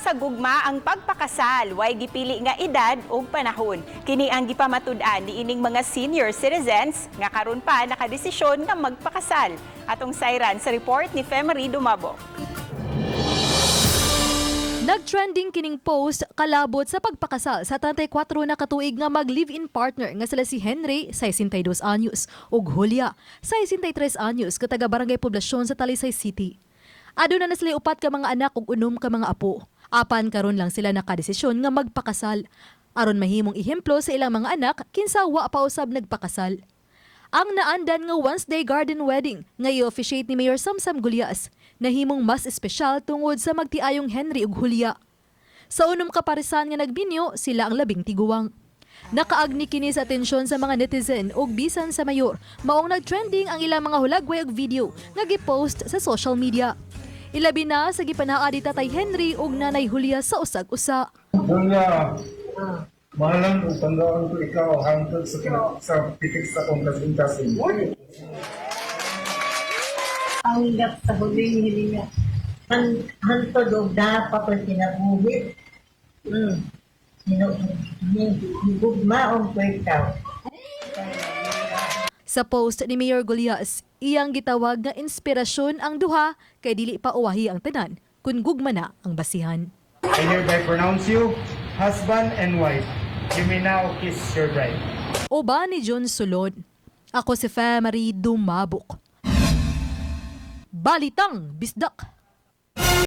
sa gugma ang pagpakasal, way gipili nga edad ug panahon. Kini ang gipamatud-an niining mga senior citizens nga karon pa nakadesisyon nga magpakasal. Atong sayran sa report ni Femery Dumabo. Nag-trending kining post kalabot sa pagpakasal sa 34 na katuig nga mag-live-in partner nga sila si Henry, 62 anyos, ug Julia, 63 anyos, ka taga Barangay Poblasyon sa Talisay City. Aduna na sila upat ka mga anak ug unom ka mga apo. Apan karon lang sila nakadesisyon nga magpakasal aron mahimong ehemplo sa ilang mga anak kinsa wa pa usab nagpakasal. Ang naandan nga Wednesday Garden Wedding nga i-officiate ni Mayor Samsam Gullas nahimong mas espesyal tungod sa magtiayong Henry ug Julia. Sa unom ka parisan nga nagbinyo, sila ang 12 tiguang. Nakaagni kini sa atensyon sa mga netizen ug bisan sa mayor, maong nagtrending ang ilang mga hulagway ug video nga gipost sa social media. Ilabi na sa gipanaa ni Tatay Henry ug Nanay Julia sa usag-usa. Julia, mahalan ug tanggaon ko ikaw hangtod sa pitik sa akong kasing-kasing. Hanggat sa huling hilinga. Hantod og naa pa ko'y kinabuhi. Higugmaon ko ikaw. Sa post ni Mayor Gullas, iyang gitawag nga inspirasyon ang duha kay dili pa uwahi ang tanan kun gugma na ang basihan. I hereby pronounce you husband and wife. You may now kiss your bride. Uban ni John Sulod. Ako si Fe Marie Dumabok. Balitang Bisdak.